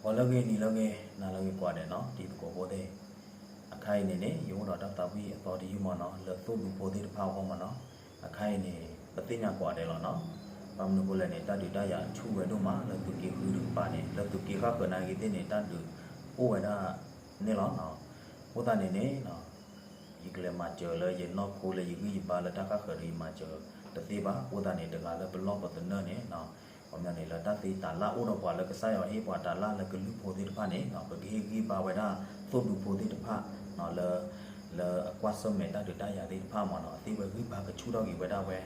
ဂီၤလၢအဂ့ၤ နံၤလၢအဂ့ၤ နၤလၢအဂ့ၤကိးဂၤဒဲးနီၤ တံၤသကိးဖိသ့ၣ်, အခါအံၤန့ၣ်န့ၣ် ယအိၣ်ဒီးတၢ်သးဝံၣ်အသီတယုၢ်မ့ၢ်နီၤ လၢသိၣ်ဒူဖိသ့ၣ်တဖၣ်အဂီၢ်မ့ၢ်နီၤ, အခါအံၤန့ၣ် ပသ့ၣ်ညါကိးဂၤဒဲးလီၤနီၤ, ဘၣ်မနုၤအဃိလဲၣ်န့ၣ် တၢ်ဒုးတၢ်ယၤဆူၣ်ဝဲဒိၣ်မး လၢသုးက့ဃုတကပၤန့ၣ် လၢသုးက့ဃၣ်ဃၢၤနာ်က့သ့ၣ်န့ၣ် တၢ်ဒုးအိၣ်ဝဲဒၣ်န့ၣ်လီၤနီၤ, အဃိသတးန့ၣ်န့ၣ် ယကလဲၤမၤစၢၤလၢယနီၢ်ခိလၢယဂံၢ်ယဘါလၢတၢ်ဃၣ်ဃၢၤဒီးယမၤစၢၤတသ့ဘၣ်, အဃိသတးန့ၣ် တဂၤလၢပလီၢ်ပသနၢၣ်န့ၣ်, ခီပညီန့ၣ် လၢတၢ်သ့တၢ်လၢ်အိၣ်ဒီးပှၤလၢကစၢ်ယွၤဟ့ၣ်ပှၤတၢ်လၢ်လၢကလုၢ်ဖိသ့ၣ်တဖၣ်န့ၣ် ပကဟ့ၣ်ဂံၢ်ဘါဝဲဒၣ်သိၣ်ဒူဖိသ့ၣ်တဖၣ် လၢ လၢအကွၢ်ဆၢၣ်မဲာ်တၢ်ဒုးတၢ်ယၤသ့ၣ်တဖၣ်မ့ၢ်နီၤ အသ့ဝဲဂံၢ်ဘါကဆူၣ်ထီၣ်က့ၤဝဲဒၣ်ဝဲ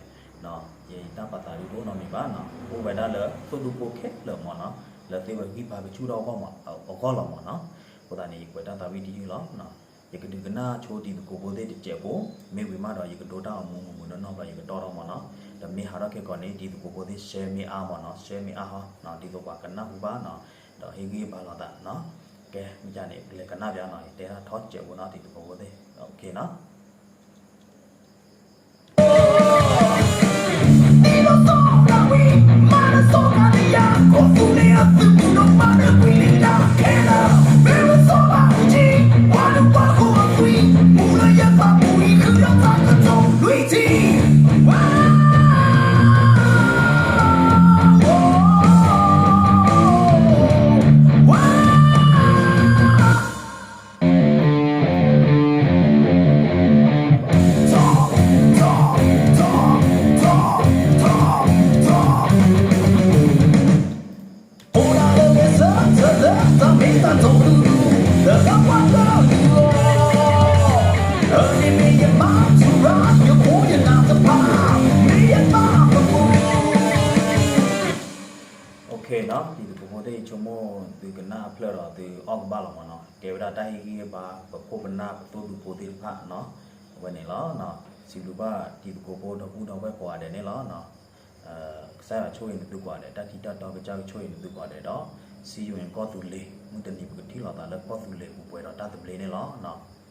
ယတၢ်ပာ်သးဒုးတအိၣ်နီတမံၤဘၣ်နီၤ, အိၣ်ဝဲဒၣ်လၢသိၣ်ဒူဖိခဲလၢာ်မ့ၢ်နီၤ, လၢသ့ဝဲဂံၢ်ဘါကဆူၣ်ထီၣ်အဂီၢ်မ့ၢ်နီၤ, အဃိသတးန့ၣ် ယကွဲးတၢ်သးဝံၣ်တယုၢ်လီၤ. ယကဒုးကနၣ်ဆိတံၤသကိးဖိသ့ၣ်တစဲးဖိ, မ့ၢ်ဝံၤမးဒီး ယကဒိတၢ်အီၣ်မူမုာ်မုာ်နီၢ်နီၢ်ဘျီ ယကတီၢ်ထီၣ်မ့ၢ်နီၤ, ဒီးမ့ၢ်ဟးထီၣ်ခဲကိာ်န့ၣ် တံၤသကိးဖိသ့ၣ် share မ့ၢ်အါမ့ၢ်နီၤ, share မ့ၢ်အါဟီနီၤ, ဒ်သိးပှၤကနၢ်ဟူဘၣ်နီၤ, ဒီးဟ့ၣ်ဂံၢ်ဟ့ၣ်ဘါလိာ်သးနီၤ. ကဲ မ့ၢ်ဒ်န့ၣ် ပကလဲၤကနၣ်ပၠးနီၤ, ယတဲဒၣ်ထီၣ်စဲးဖိနီၤ တံၤသကိးဖိသ့ၣ်, နီၤ. Okay နီၤ, တံၤသကိးဖိသ့ၣ် ဆိကမိၣ်သုကနၣ်အဖျၢၣ်ဒီးသုအီၣ်ကဘၣ်လီၤမ့ၢ်နီၤ, ကဲဝဲဒၣ်တၢ်ဟ့ၣ်ဂံၢ်ဟ့ၣ်ဘါ ပခိၣ်ပနၢ်ပသိၣ်ဒူဖိသ့ၣ်တဖၣ်နီၤ, အဝဲန့ၣ်လီၤ. စံးဘျုးဘၣ်တံၤသကိးဖိဒီပုၢ်ဒီဝဲၢ်ကိးဂၤဒဲးန့ၣ်လီၤ. ကစၢ်ယွၤဆိၣ်ဂ့ၤနသုကိးဂၤဒဲး, တၢ်ထံၣ်တၢ်တီကစၢ်ကဆိၣ်ဂ့ၤနသုကိးဂၤဒဲးဒီး စံယိၤန့ၣ် ကီၢ်သူလ့ၤ မုၢ်တနံၤပကထံၣ်လိာ်သးလၢကီၢ်သူလ့ၤပူၤပှဲၤဒီးတၢ်သဘျ့န့ၣ်လီၤ.